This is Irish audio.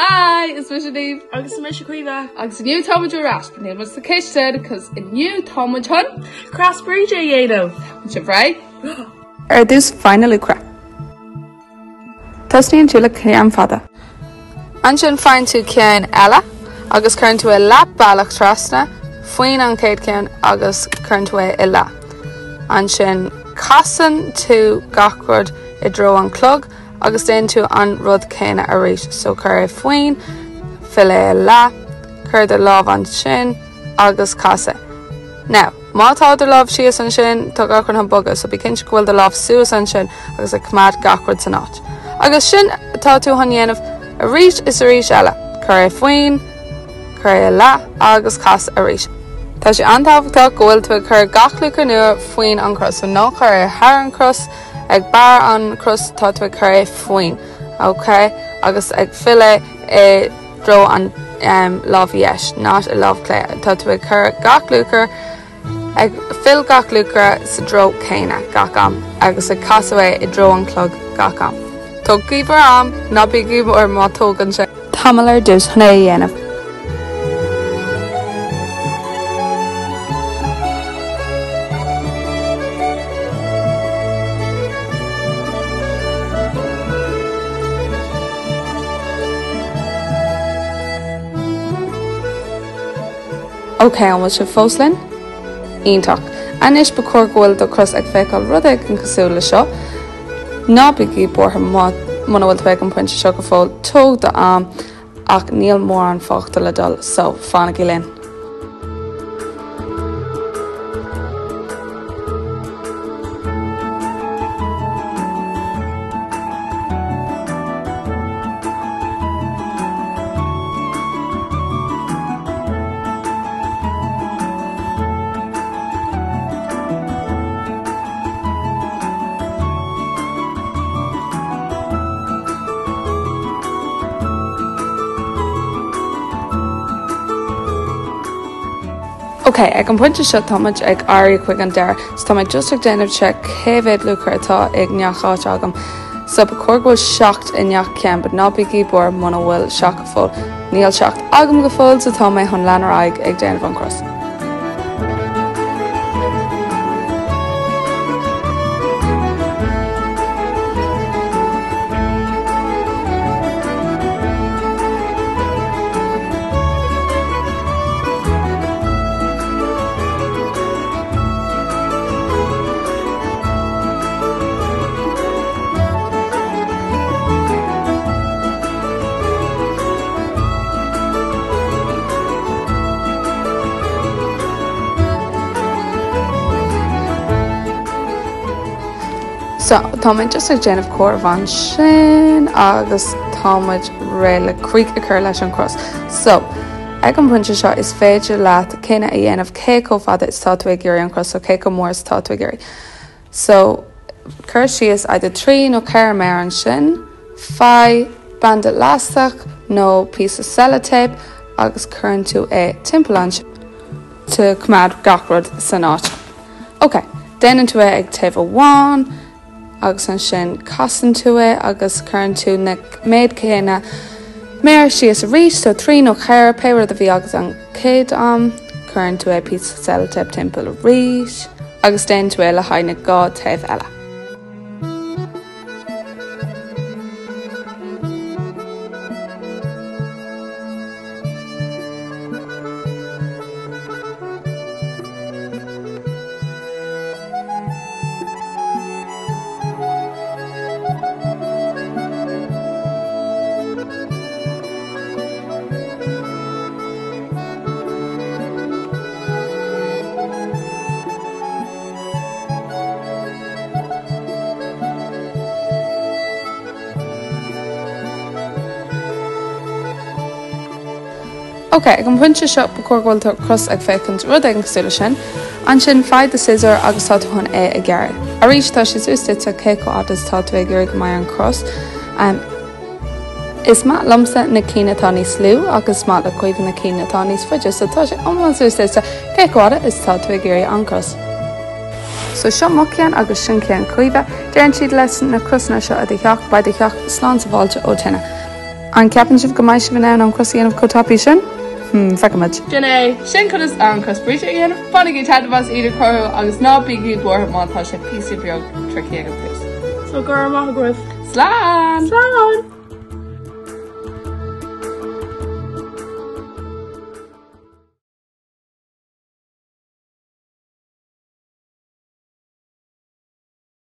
Hi, is mise Niamh. Agus is mise Caoimhe. Agus inniu tá muid ar ais, but níl muid sa chistin, cos inniu tá muid chun. Crois Bríde a dhéanamh! Tá sibh réidh? Ar dtús, faigh na luachra. Tosnaíonn tú le ceann fada. Ansin faigheann tú ceann eile agus cuireann tú é leath bealach trasna faoin an chéad ceann agus cuireann tú é i leath. Ansin casann tú gach rud i dtreo an clog agus déanann tú an rud céanna arís. So cuir é faoin, fill é i leath, cuir do lámh ansin agus cas é. Now, má tá do lámh síos ansin, tá gach rud chun bogadh, so bí cinnte go bhfuil do lámh suas ansin agus ag coimeád gach rud san áit. Agus sin atá tú chun dhéanamh arís is arís eile. Cuir é faoin, cuir é i leath agus cas arís. Tá sé an-tábhachtach go bhfuil tú ag cur gach luachra nua faoin an cros, so ná cuir é thar an cros, ag barr an cros tá tú ag cur é faoin, ok? Agus ag filleadh i dtreo an lámh dheis, not i lámh clé. Tá tú ag cur gach luachra, ag fill gach luachra sa treo céanna gach am agus ag casadh é i dtreo an clog gach am. Tógaigí bhur am, ná bígí buartha má tógann sé. tamall ar dtús chun é a dhéanamh. Ok, an bhfuil sibh fós linn? Iontach. Anois ba chóir go bhfuil do chros ag feiceáil rud éigin cosúil le seo. Ná bígí buartha muna bhfuil tú ag an pointe seo go fóill, tóg do am ach níl mórán fágtha le dul, so fanaigí linn. Ok, ag an bpointe seo tá muid ag éirí chuig an deireadh, so tá mé just ag déanamh check cé mhéad luachra atá i ngach áit agam. So ba chóir go bhfuil 7 i ngach ceann, but ná bígí buartha muna bhfuil 7 go fóill. Níl 7 agam go fóill, so tá mé chun lean ar aghaidh ag déanamh an cros. So, tá mé just ag déanamh comhaireamh ansin agus tá muid réidh le críoch a chur leis an cros. So, ag an bpointe seo is féidir leat cinneadh a dhéanamh cé chomh fada is tá tú ag iarraidh an cros, so cé chomh mór is atá tú ag iarraidh. So, cuir síos either 3 nó 4 méar ansin, faigh banda leaisteach nó píosa sellotape agus cuireann tú é timpeall ansin to coimeád gach rud san áit. Ok, déanann tú é ag taobh amháin agus ansin casann tú é agus cuireann tú na méid céanna méar síos arís, so 3 nó 4, pé rud a bhí agat an chéad am, cuireann tú é píosa sellotape timpeall arís agus déanann tú é le haghaidh na dhá taobh eile. Ok, ag an bpointe seo ba chóir go bhfuil do chros ag féachaint rud éigin cosúil leis sin. Ansin faigh do siosúr agus tá tú chun é a ghearradh. Arís tá sé suas duitse cé chomh fada is atá tú ag iarraidh go mbeidh an cros. Is maith liomsa na cinn atá níos lú ach is maith le Caoimhe na cinn atá níos faide so tá sé iomlán suas duitse cé chomh fada is atá tú ag iarraidh an cros. So seo mo cheann agus sin ceann Caoimhe. Deireann siad leis na crosanna seo i do theach, beidh do theach slán sábháilte ó tine. An gceapann sibh go mbeidh sibh in ann an cros a dhéanamh chomh tapaidh sin? Hmm, feicfimid. Sin é, sin conas an cros Bríde a dhéanamh. Bainigí taitneamh as iad a chruthú agus ná bígí buartha má tá sé píosa beag tricky ag an tús. So go raibh maith agaibh. Slán! Slán!